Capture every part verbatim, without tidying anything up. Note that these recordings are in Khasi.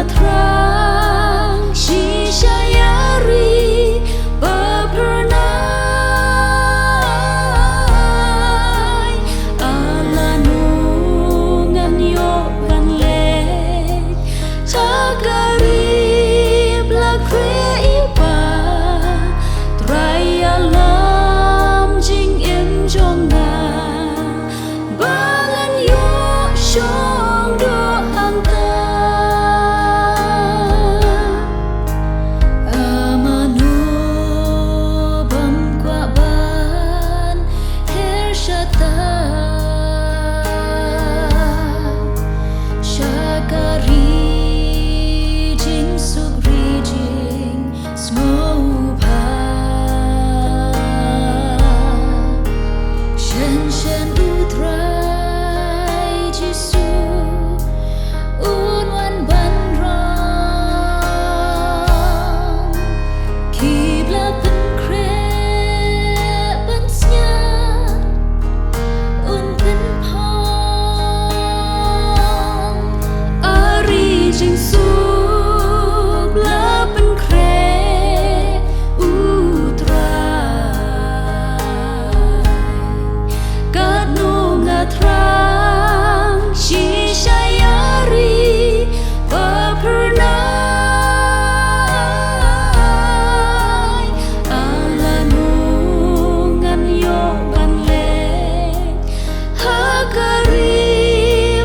Thrang shisha ïa ri bapyrnai, a lano ngan ïoh ban leit sha ka ri ba la khreh i ba Trai ïalam jingim jong nga. Ba ngan ïoh shong doh hangta. A mano bym kwah ban her shata sha ka ri jingsuk ri jing sngewbha. Shen shen U Trai Jisu un wan ban rong. Ki ba la pynkhreh ban sñiaw un pynphong. A ri jingsuk ba la pynkhreh U Trai. Katno nga thrang shisha ïa ri bapyrnai. A lano ngan ïoh ban leit ha ka ri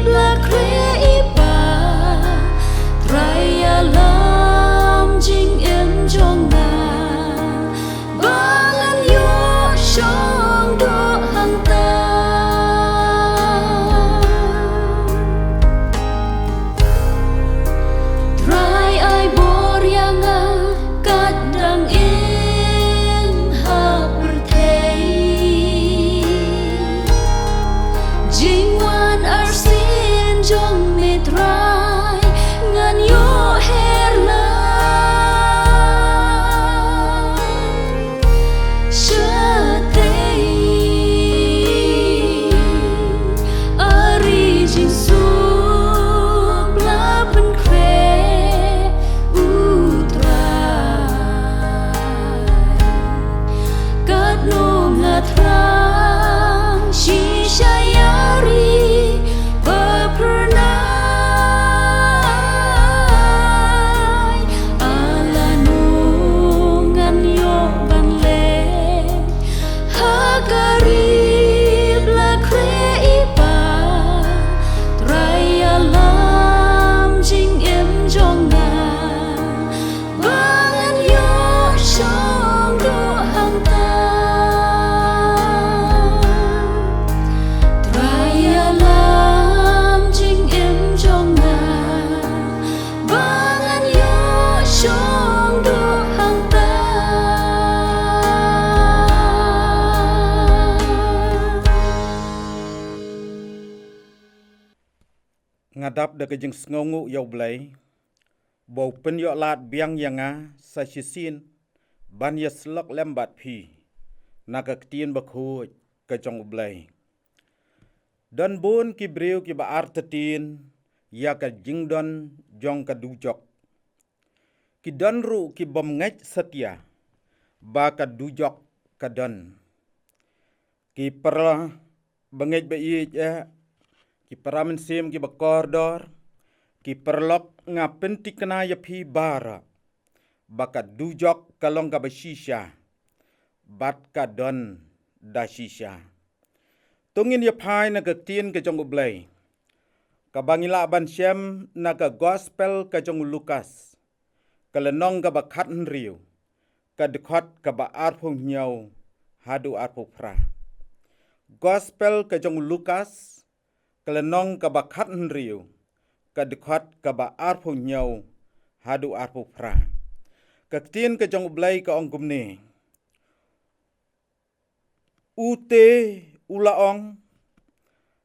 ba la khreh i ba Trai ïalam jingim jong nga. Ba ngan ïoh shong doh hangta. Trai ai bor ïa nga kat dang im ha pyrthei. Jingwan arsien jong me Trai ngan ïoh her lang shatei. A ri jingsuk ba la pynkhreh U Trai. Katno nga thrang shisha ïa ri bapyrnai. A lano ngan ïoh ban leit ha ka ri ba la khreh i ba Trai ïalam jingim jong nga. Ba ngan ïoh shong doh hangta. Trai ïalam jingim jong nga. Ba ngan ïoh shong doh hangta. Nga dap da ka jingsngewnguh ïa U Blei ba u pynïoh lad biang ïa nga sa shisien ban ïasyllok lem bad phi na ka ktien bakhuid ka jong U Blei. Don bun ki briew kiba artatien ïa ka jingdon jong ka dujok. Ki don ruh ki bym ngeit satia ba ka dujok ka don. Ki para bangeit ba ïeit eh, ki para mynsiem kiba kordor, ki paralok, nga pynthikna ïa phi baroh ba ka dujok ka long kaba shisha bad ka don da shisha. To ngin ïa phai na ka ktien ka jong U Blei kaba ngi lah ban shem na ka gospel ka jong u Lukas, ka lynnong kaba khathynriew, ka dkhot kaba arphew hynñiew haduh arphew phra. Gospel ka jong u Lukas, ka lynnong kaba khathynriew, ka dkhot kaba arphew hynñiew haduh arphew phra. Ka ktien ka jong U Blei ka ong kumne: U te u la ong,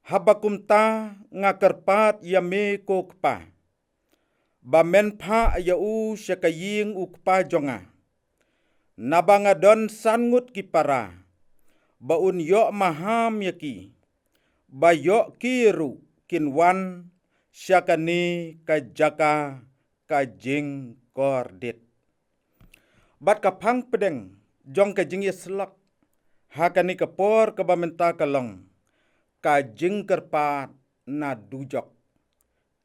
haba kumta nga kyrpad ïa me ko Kpa, ba men phah ïa u sha ka ïing u kpa jong nga. Naba nga don san ngut ki para, ba un ïoh maham ïa ki, ba ïoh ki ruh kin wan sha kane ka jaka ka jingkordit. Bad ka phang pdeng jong ka jingïasyllok ha kane ka por kaba mynta ka long ka jingkyrpad na dujok.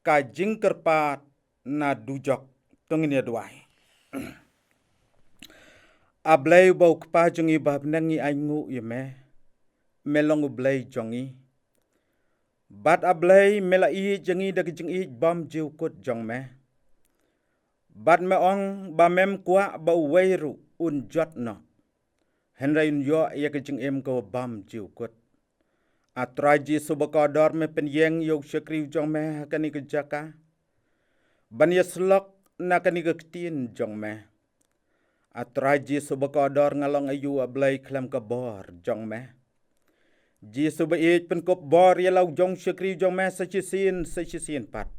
Ka jingkyrpad na dujok. To ngin ïa duwai. A Blei uba u Kpa jong ngi ba ha bneng, ngi ainguh ïa me. Me long U Blei jong ngi. Bad A Blei me la ïeit ïa ngi da ka jingïeit bymjukut jong me. Bad me ong ba mem kwah ba uwei ruh un jot noh, hynrei un ïoh ïa ka jingim kaba bymjukut. A Trai Jisu ba kordor, me pynïeng ïa u shakri jong me ha kane ka jaka ban ïasyllok na kane ka ktien jong me. A Trai Jisu ba kordor, nga long aïu A Blei khlem ka bor jong me? Jisu ba ïeit, pynkup bor ïa la u jong shakri jong me sa shisien sa shisien pat,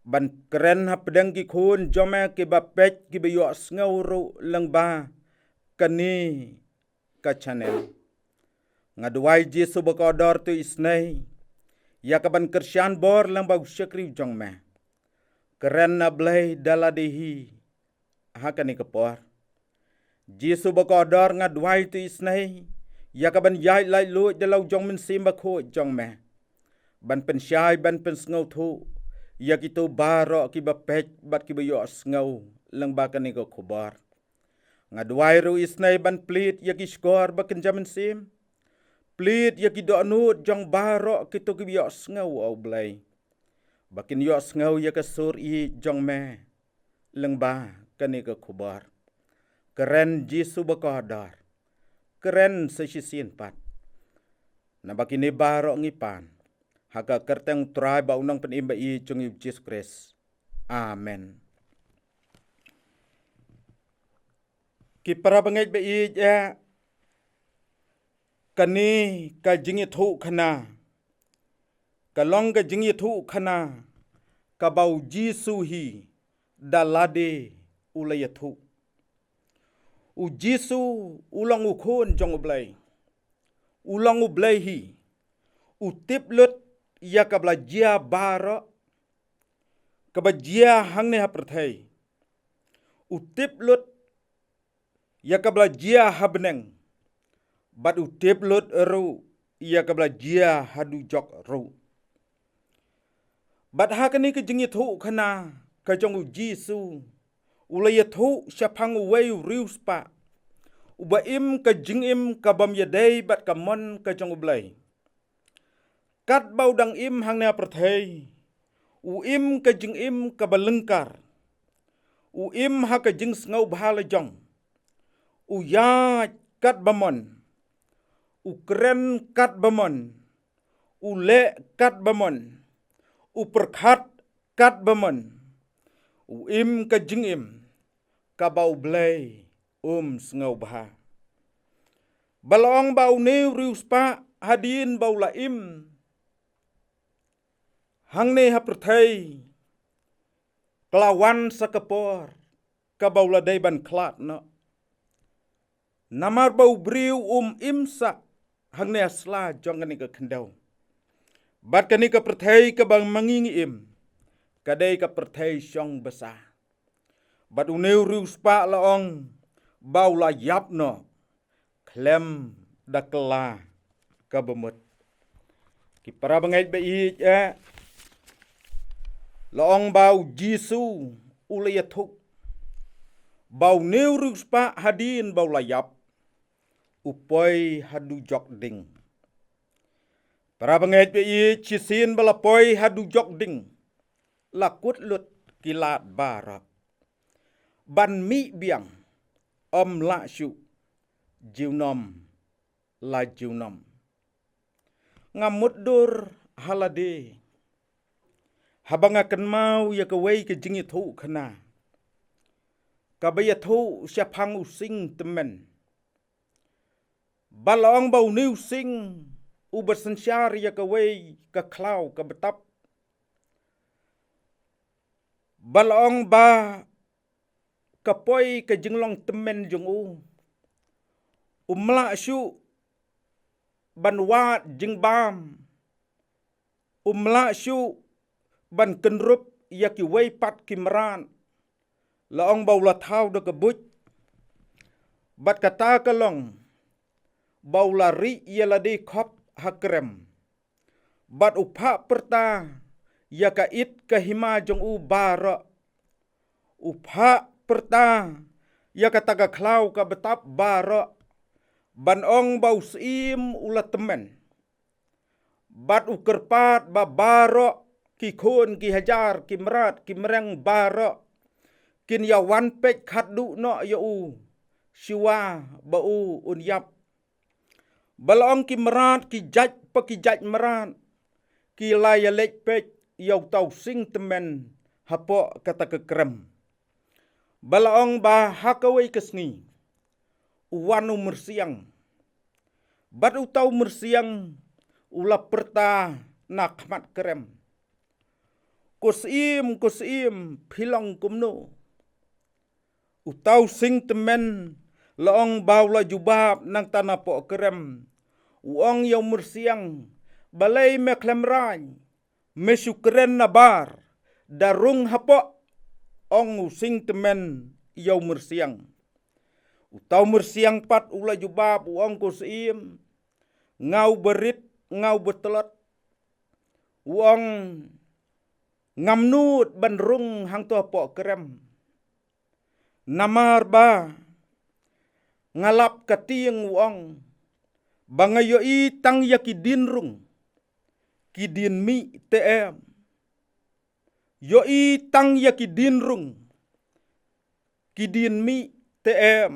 ban kren ha pdeng ki khun jong me kiba peit kiba ïohsngew ruh lyngba kane ka channel. Nga duwai Jisu ba kordor, to isynei ïa ka ban kyrshan bor lyngba u shakri jong me. Kren A Blei da lade hi ha kane ka por. Jisu ba kordor, nga duwai, to isynei ïa ka ban ïaid laitluid da la u jong Mynsiem Bakhuid jong me, ban pynshai ban pynsngewthuh ïa kito baroh kiba peit bad kiba ïohsngew lyngba kane ka khubor. Nga duwai ruh isynei ban plie ïa ki shkor ba kynja mynsiem, plie ïa ki dohnud jong baroh kito kiba ïohsngew, A Blei, ba kin ïohsngew ïa ka sur ïeit jong me lyngba kane ka khubor. Kren Jisu ba kordor, kren sa shisien pat. Naba kine baroh ngi pan ha ka kyrteng Trai bad u Nongpynim ba ïeit jong ngi, U Jisu Khrist. Amen. Ki para bangeit ba ïeit, eh, kane ka jingïathuhkhana ka long ka jingïathuhkhana kaba U Jisu hi da lade u la ïathuh. U Jisu u long u Khun jong U Blei. U long U Blei hi. U tip lut ïa kaba la jia baroh, kaba jia hangne ha pyrthei. U tip lut ïa kaba la jia ha bneng, bad u tip lut ruh ïa kaba la jia ha dujok ruh. Bad ha kane ka jingïathuhkhana ka jong U Jisu, u la ïathuh shaphang uwei u riewspah uba im ka jingim ka bym ïadei bad ka mon ka jong U Blei. Katba u dang im hangne ha pyrthei, u im ka jingim kaba lyngkar. U im ha ka jingsngewbha la jong. U ïaid katba mon. U kren katba mon. U leh katba mon. U pyrkhat katba mon. U im ka jingim kaba U Blei um sngewbha. Ba la ong ba une u riewspah hadien ba u la im hangne ha pyrthei, ka la wan sa ka por kaba u la dei ban khlad noh. Namar ba u briew um im sah hangne ha sla jong kane ka khyndew. Bad kane ka pyrthei kaba ma ngi ngi im, ka dei ka pyrthei shong basa. Bad une u riewspah la ong ba u la ïap noh khlem da kylla kaba mut. Ki para bangeit ba ïeit, eh, la ong ba U Jisu u la ïathuh ba une u riewspah hadien ba u la ïap, u poi ha dujok ding. Para bangeit ba ïeit, shisien ba la poi ha dujok ding, la kut lut ki lad baroh ban mih biang, ym lah shuh, junom la junom. Nga mutdur ha lade haba nga kynmaw ïa kawei ka jingïathuhkhana kaba ïathuh shaphang u sing tymmen. Ba la ong ba une u sing uba synshar ïa kawei ka khlaw kaba tap. Ba la ong ba ka poi ka jinglong tymmen jong u. Um lah shuh ban wad jingbam. Um lah shuh ban kynrup ïa kiwei pat ki mrad, la ong ba u la thaw da ka buit, bad kata ka long ba u la rieh ïa lade khop ha krem, bad u phah pyrta ïa ka it ka hima jong u baroh, u phah pyrta ïa kata ka khlaw ka btap baroh, ban ong ba u syiem u la tymmen. Bad u kyrpad ba baroh ki khun ki hajar ki mrad ki mreng baroh kin ïa wan peit khatduh noh ïa u, shuwa ba u un ïap. Ba la ong ki mrad ki jait pa ki jait mrad ki la ïa leit peit ïa uta u sying tymmen hapoh kata ka krem. Ba la ong ba ha kawei ka sngi u wan u myrsiang. Bad uta u myrsiang u la pyrta na khmat krem, "Ko syiem, ko syiem, phi long kumno?" Uta u sying tymmen la ong ba u la jubab nangta napoh krem. U ong ïa u myrsiang, "Balei me khlem rai? Me shu kren nabar, da rung hapoh," ong u sying tymmen ïa u myrsiang. Uta u myrsiang pat u la jubab u ong, "Ko syiem, nga uba rit, nga uba tlot." U ong, "Ngam nud ban rung hangto hapoh krem. Namar ba nga lap ka tieng," u ong, "ba nga ïohi tang ïa ki dien rung, ki dien mih te em. Ïohi tang ïa ki dien rung, ki dien mih te em."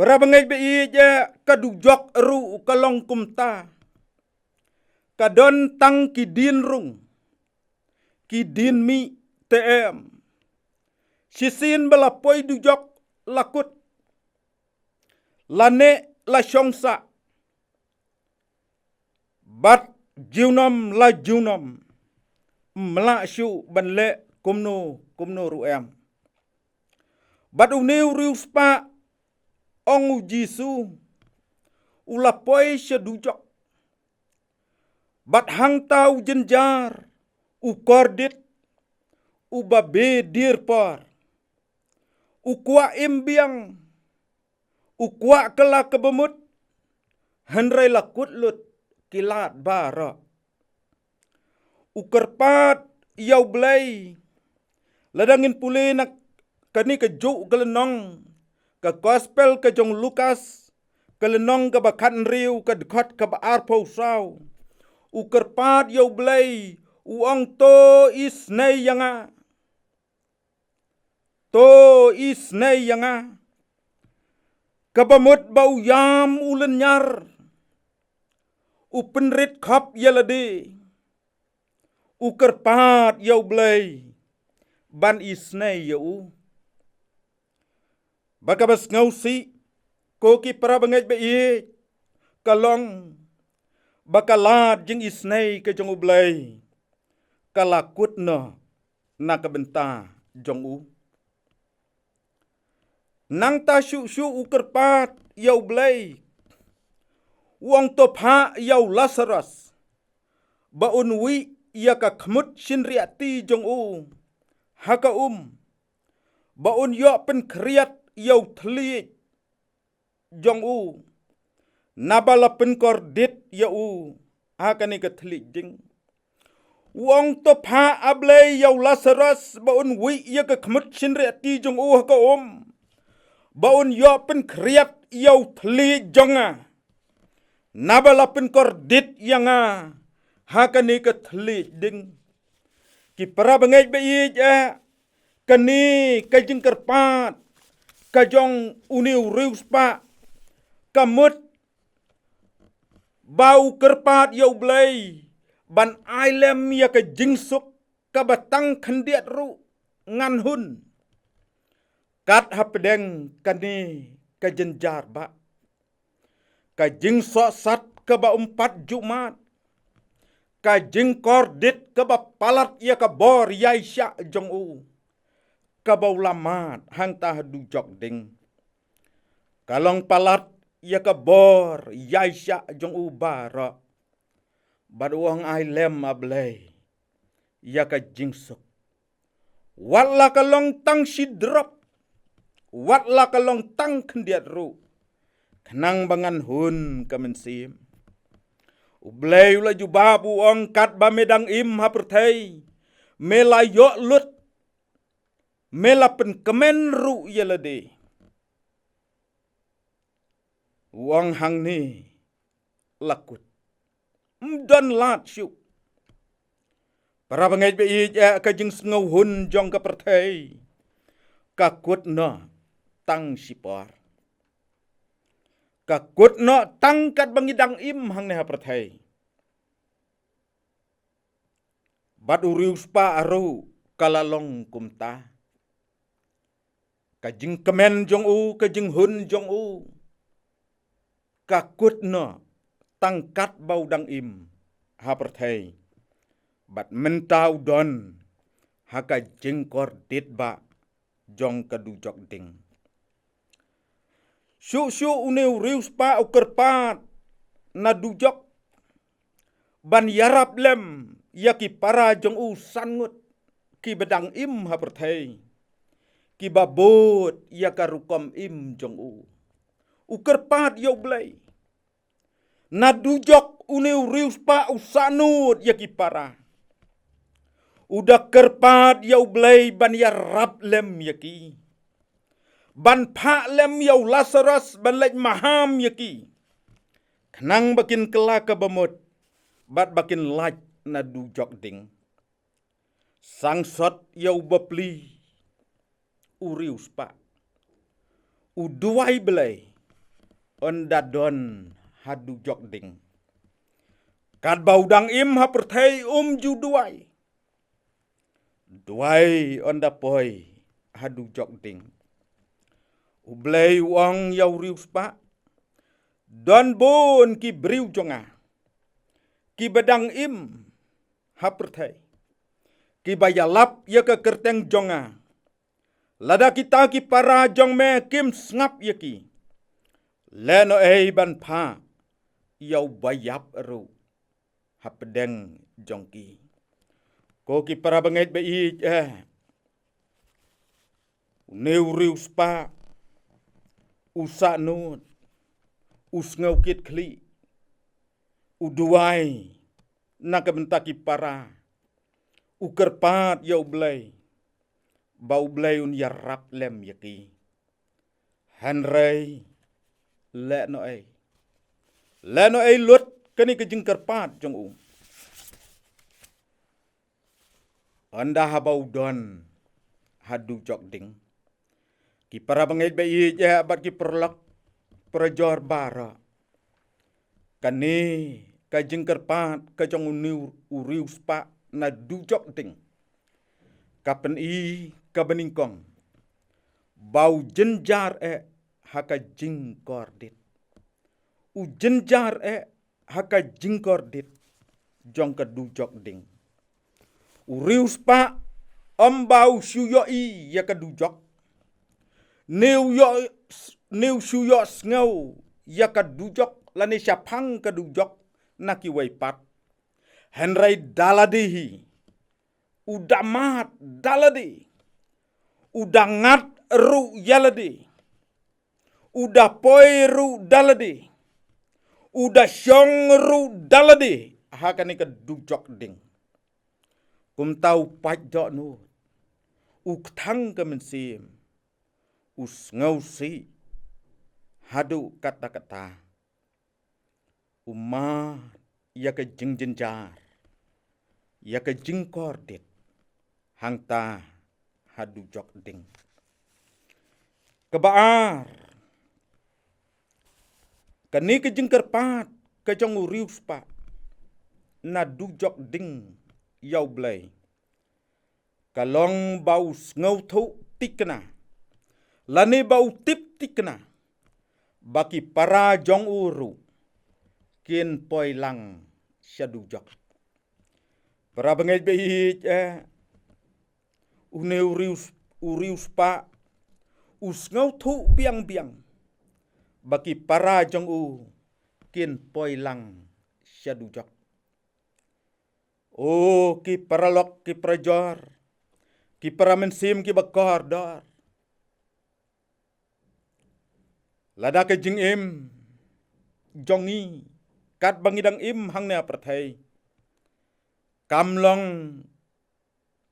Para bangeit ba ïeit, ka dujok ruh ka long kumta. Ka don tang ki dien rung, ki dien mih te em. Shisien ba la poi dujok la kut, la neh la shong sah, bad junom la junom, ym lah shuh ban leh kumno kumno ruh em. Bad une u riewspah, ong u Jisu, u la poi sha dujok. Bad hangta u jynjar, u kordit, u babe dier por, u kwah im biang, u kwah kylla kaba mut, hynrei la kut lut ki lad baroh. U kyrpad ïa u Blei. Lada ngin pule na kane kajuh ka lynnong, ka gospel ka jong Lukas, ka lynnong kaba khathynriew, ka dkhot kaba arphew saw, u kyrpad ïa u Blei, u ong, "To isnei ïa nga. To isnei ïa nga." Kaba mut ba u ïam u lynñiar, u pynrit khop ïa lade, u kyrpad ïa u Blei ban isnei ïa u. Ba kaba sngewsih, ko ki para bangeit ba ïeit, ka long ba ka lad jingisnei ka jong u Blei ka la kut noh na ka bynta jong u. Nangta shuh shuh u kyrpad ïa u Blei, u ong, "To phah ïa u Lasarus ba un wieh ïa ka khmut shynriahti jong u ha ka um, ba un ïoh pynkhriat ïa u thylliej jong u, naba la pynkordit ïa u ha kane ka thylliej ding." U ong, "To phah, A Blei, ïa u Lasarus ba un wieh ïa ka khmut shynriahti jong u ha ka um, ba un ïoh pynkhriat ïa u thylliej jong nga, naba la pynkordit ïa nga ha kane ka thylliej ding." Ki para bangeit ba ïeit, eh, kane ka jingkyrpad ka jong une u riewspah ka mut ba u kyrpad ïa u Blei ban ai lem ïa ka jingsuk kaba tang khyndiat ruh ngan hun. Kat hapdeng kane ka jynjar ba, ka jingsohsat kaba um pat ju mad, ka jingkordit kaba palat ïa ka bor ïaishah jong u, kaba u la mad hangta ha dujok ding, ka long palat ïa ka bor ïaishah jong u baroh. Bad u ong, "Ai lem, A Blei, ïa ka jingsuk. Wat la ka long tang shi drop, wat la ka long tang khyndiat ruh, khnang ba ngan hun ka mynsiem. U Blei u la jubab u ong, katba me dang im ha pyrthei, me la ïoh lut, me la pynkmen ruh ïa lade. U ong, hangne la kut. Ym don lad shuh. Para bangeit ba ïeit, eh, ka jingsngewhun jong ka pyrthei ka kut noh tang shipor. Ka kut noh tang katba ngi dang im hangne ha pyrthei. Bad u riewspah ruh ka la long kumta. Ka jingkmen jong u, ka jinghun jong u, ka kut noh tang katba u dang im ha pyrthei. Bad mynta u don ha ka jingkordit bah jong ka dujok ding. Shuh shuh une u riewspah u kyrpad na dujok ban ïarap lem ïa ki para jong u san ngut kiba dang im ha pyrthei, kiba bud ïa ka rukom im jong u. U kyrpad ïa U Blei. Na dujok une u riewspah u sahnud ïa ki para. U da kyrpad ïa U Blei ban ïarap lem ïa ki. Ban phah lem ïa u Lasaros ban leit maham ïa ki. Khnang ba kin kylla kaba mut bad ba kin lait na dujok ding. Sangsot ïa u bapli u riewspah. U duwai Blei, ynda don ha dujok ding. Katba u dang im ha pyrthei um ju duwai. Duwai ynda poi ha dujok ding. U Blei u ong ïa u riewspah. Don bun ki briew jong nga kiba dang im ha pyrthei, kiba ïalap ïa ka kyrteng jong nga. Lada kita ki para jong me kim sngap ïa ki, lehnohei ban phah ïa u baïap ruh hapdeng jong ki. Ko ki para bangeit ba ïeit, eh, une u riewspah u sahnud, u sngew kit khlieh, u duwai na ka bynta ki para, u kyrpad ïa U Blei ba U Blei un ïarap lem ïa ki. Hynrei lehnohei, lehnohei lut kane ka jingkyrpad jong u. Ynda haba u don ha dujok ding, ki para bangeit ba ïeit, eh, bad ki paralok parajor baroh, kane ka jingkyrpad ka jong une u riewspah na dujok ding ka pyni kaba nyngkong ba u jynjar eh ha ka jingkordit. U jynjar eh ha ka jingkordit jong ka dujok ding. U riewspah ym ba u shu ïohi ïa ka dujok, ne u ïoh, ne u shu ïohsngew ïa ka dujok lane shaphang ka dujok na kiwei pat. Hynrei da lade hi u da mad da lade, u da ngat ruh ïa lade, u da poi ruh da lade, u da shong ruh da lade ha kane ka dujok ding. Kumta u pait dohnud, u kthang ka mynsiem, u sngewsih haduh katta katta. U mad ïa ka jingjynjar, ïa ka jingkordit hangta ha dujok ding. Kaba ar, kane ka jingkyrpad ka jong u riewspah na dujok ding ïa U Blei ka long ba u sngewthuh thikna lane ba u tip thikna ba ki para jong u ruh kin poi lang sha dujok. Para bangeit ba ïeit, eh, une u riew, u riewspah u sngewthuh biang biang ba ki para jong u kin poi lang sha dujok. O ki paralok ki parajor, ki paramynsiem ki bakordor. Lada ka jingim jong ngi, katba ngi dang im hangne ha pyrthei, kam long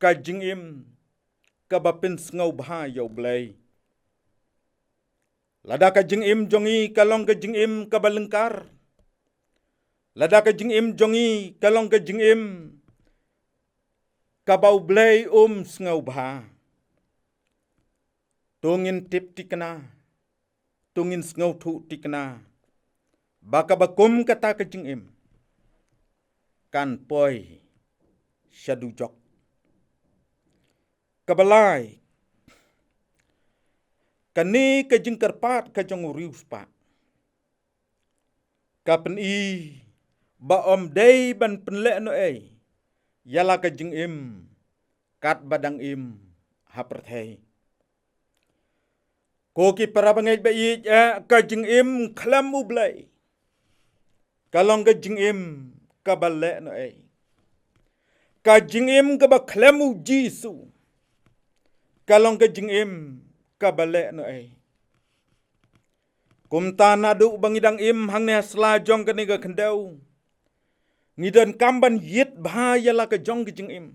ka jingim kaba pynsngewbha ïa U Blei. Lada ka jingim jong ngi ka long ka jingim kaba lyngkar. Lada ka jingim jong ngi ka long ka jingim kaba U Blei um sngewbha. To ngin tip tikna, to ngin sngewthuh tikna ba kaba kum kata ka jingim kan poi sha dujok. Kaba lai, kane ka jingkyrpad ka jong u riewspah ka pyni ba ym dei ban pynlehnohei ïa la ka jingim katba dang im ha pyrthei. Ko ki parabangeit ba ïeit, eh, ka jingim khlem U Blei ka long ka jingim kaba lehnohei. Ka jingim kaba khlem U Jisu ka long ka jingim kaba lehnohei. Kumta naduh ba ngi dang im hangne ha sla jong kane ka khyndew, ngi donkam ban ïit bha ïa la ka jong ka jingim.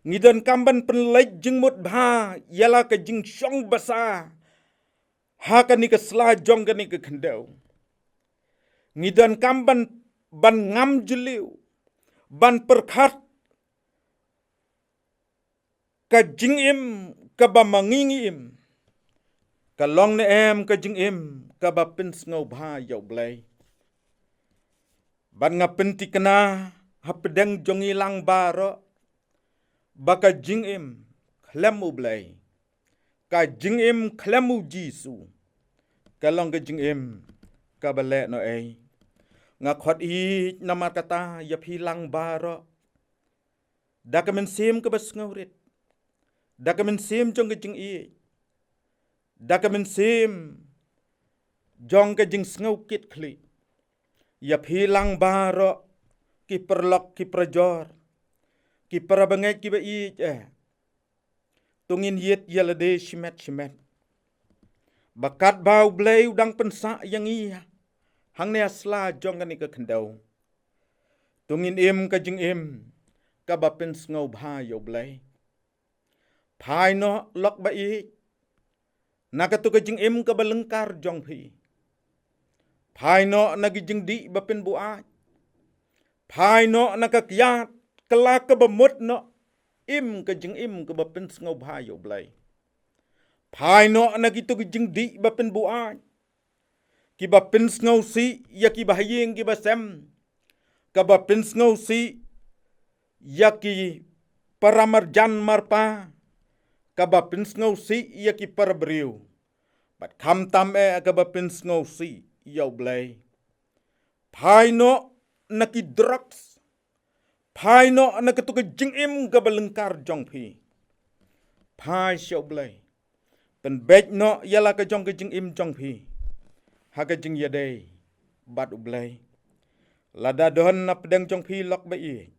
Ngi donkam ban pynleit jingmut bha ïa la ka jingshong basa ha kane ka sla jong kane ka khyndew. Ngi donkam ban, ban ngam jylliew, ban pyrkhat ka jingim kaba ma ngi ngi im ka long ne em ka jingim kaba pynsngewbha ïa U Blei. Bad nga pyntikna hapdeng jong ngi lang baroh ba ka jingim khlem U Blei, ka jingim khlem U Jisu ka long ka jingim kaba lehnohei. Nga khot ïeit namar kata ïa phi lang baroh da ka mynsiem kaba sngewrit, da ka mynsiem jong ka jingïeit, da ka mynsiem jong ka jingsngew kit khlieh. Ïa phi lang baroh ki paralok ki parajor, ki parabangeit kiba ïeit, eh, to ngin ïit ïa lade shimet shimet ba katba U Blei u dang pynsah ïa ngi hangne ha sla jong kane ka khyndew, to ngin im ka jingim kaba pynsngewbha ïa U Blei. Phai noh lok ba ïeit na katu ka jingim kaba lyngkar jong phi. Phai noh na ki jingdih ba pynbuaid. Phai noh na ka kiad, kylla kaba mut noh. Im ka jingim kaba pynsngewbha ïa U Blei. Phai noh na kitu ki jingdih ba pynbuaid, kiba pynsngewsih ïa kiba ha ïing kiba sem, kaba pynsngewsih ïa ki paramarjan marpa, kaba pynsngewsih ïa ki parabriew, bad khamtam eh kaba pynsngewsih ïa U Blei. Phai noh na ki drugs. Phai noh na katu ka jingim kaba lyngkar jong phi. Phai sha U Blei. Pynbeit noh ïa la ka jong ka jingim jong phi ha ka jingïadei bad U Blei. Lada don na pdeng jong phi lok ba ïeit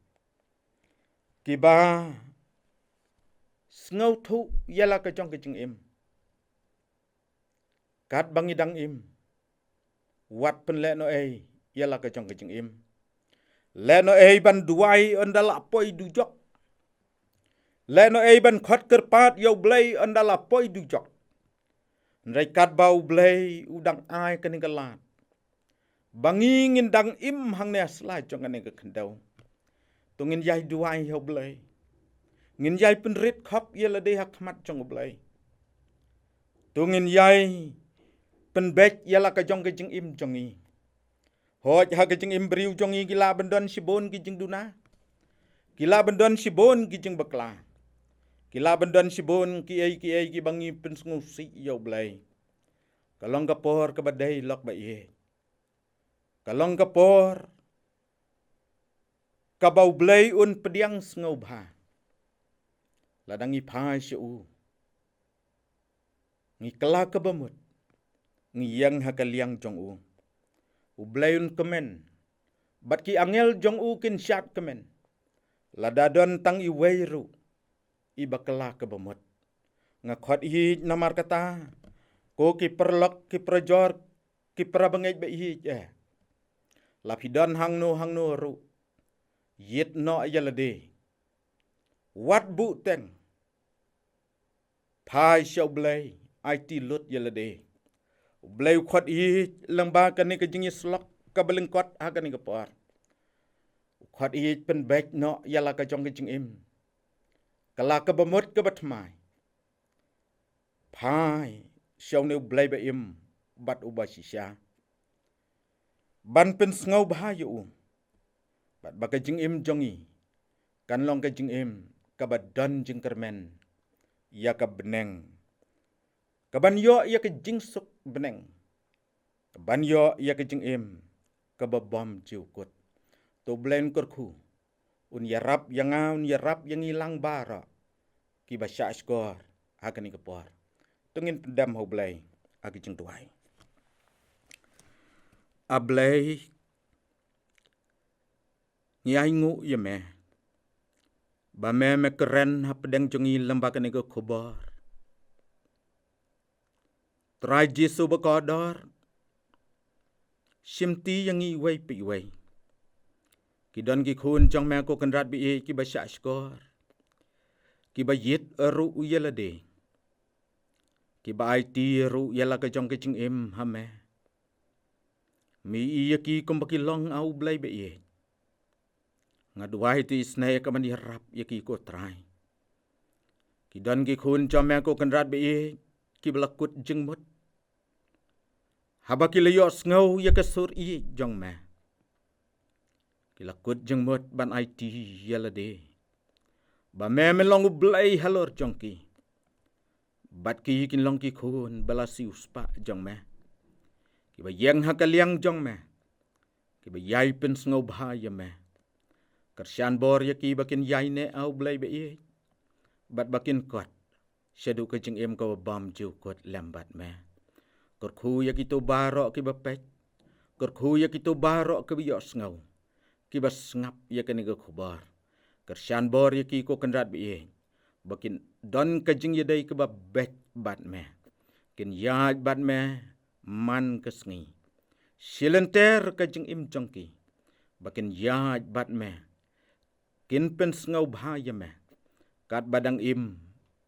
kiba sngewthuh ïa la ka jong ka jingim, katba ngi dang im, wat pynlehnohei ïa la ka jong ka jingim. Lehnohei ban duwai ynda la poi dujok. Lehnohei ban khot kyrpad ïa U Blei ynda la poi dujok. Hynrei katba U Blei u dang ai kane ka lad ba ngi ngin dang im hangne ha sla jong kane ka khyndew, to ngin ïai duwai ïa U Blei. Ngin ïai pynrit khop ïa lade ha khmat jong U Blei. To ngin ïai pynbeit ïa la ka jong ka jingim jong ngi. Hooid, ha ka jingim briew jong ngi ki lah ban don shibun ki jingduna, ki lah ban don shibun ki jingbakla, ki lah ban don shibun kiei kiei kiba ngi pynsngewsih ïa U Blei. Ka long ka por kaba dei lok ba ïeit. Ka long ka por kaba U Blei un pdiang sngewbha. Lada ngi phai sha u, ngi kylla kaba mut, ngi ïeng ha ka liang jong u, U Blei un kmen, bad ki angel jong u kin shad kmen. Lada don tang iwei ruh i bakla kaba mut, nga khot ïeit namar kata, ko ki paralok, ki parajor, ki parabangeit ba ïeit eh. La phi don hangno hangno ruh, ïit noh ïa lade. Wat buh teng. Phai sha U Blei, aiti lut ïa lade. U Blei u khot ïeit lyngba kane ka jingïasyllok kaba lyngkot ha kane ka por. U khot ïeit pynbeit noh ïa la ka jong ka jingim, ka la kaba mut kaba thymmai. Phai sha une U Blei ba im bad uba shisha, ban pynsngewbha ïa u, bad ba ka jingim jong ngi kan long ka jingim kaba don jingkyrmen ïa ka bneng, kaban ïoh ïa ka jingsuk bneng, kaban ïoh ïa ka jingim kaba bymjukut. To U Blei un kyrkhu, un ïarap ïa nga, un ïarap ïa ngi lang baroh kiba shah shkor ha kane ka por. To ngin pyndem ha U Blei ha ka jingduwai. A Blei, ngi ainguh ïa me ba me, me kren hapdeng jong ngi lyngba kane ka khubor. Trai Jisu ba kordor, shimti ïa ngi iwei pa iwei. Ki don ki khun jong me ko Kynrad ba ïeit kiba shah shkor, kiba ïit ruh ïa lade, kiba aiti ruh ïa la ka jong ka jingim ha me. Me ïohi ïa ki kumba ki long, A U Blei ba ïeit. Nga duwai to isynei ïa ka ban ïarap ïa ki ko Trai. Ki don ki khun jong me ko Kynrad ba ïeit kiba la kut jingmut haba ki la ïohsngew ïa ka sur ïeit jong me. Ki la kut jingmut ban aiti ïa lade ba me, me long U Blei halor jong ki, bad ki kin long ki khun ba la siewspah jong me, kiba ïeng ha ka liang jong me, kiba ïai pynsngewbha ïa me. Kyrshan bor ïa ki ba kin ïaineh, A U Blei ba ïeit, bad ba kin kot shaduh ka jingim kaba bymjukut lem bad me. Kyrkhu ïa kito baroh kiba peit, kyrkhu ïa kito baroh kiba ïohsngew, kiba sngap ïa kane ka khubor. Kyrshan bor ïa ki ko Kynrad ba ïeit, ba kin don ka jingïadei kaba beit bad me, kin ïaid bad me man ka sngi. Shilynter ka jingim jong ki, ba kin ïaid bad me, kin pynsngewbha ïa me katba dang im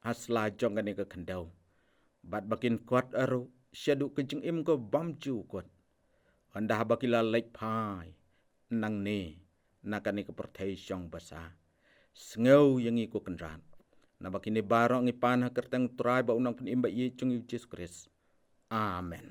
ha sla jong kane ka khyndew, bad ba kin kot ruh shaduh ka jingim kaba bymjukut, hynda ba ki la leit phai nangne na kane ka pyrthei shong basa. Sngew ïa ngi ko Kynrad. Naba kine baroh ngi pan ha kyrteng U Trai bad U Nongpynim ba ïeit jong ngi U Jisu Khrist. Amen.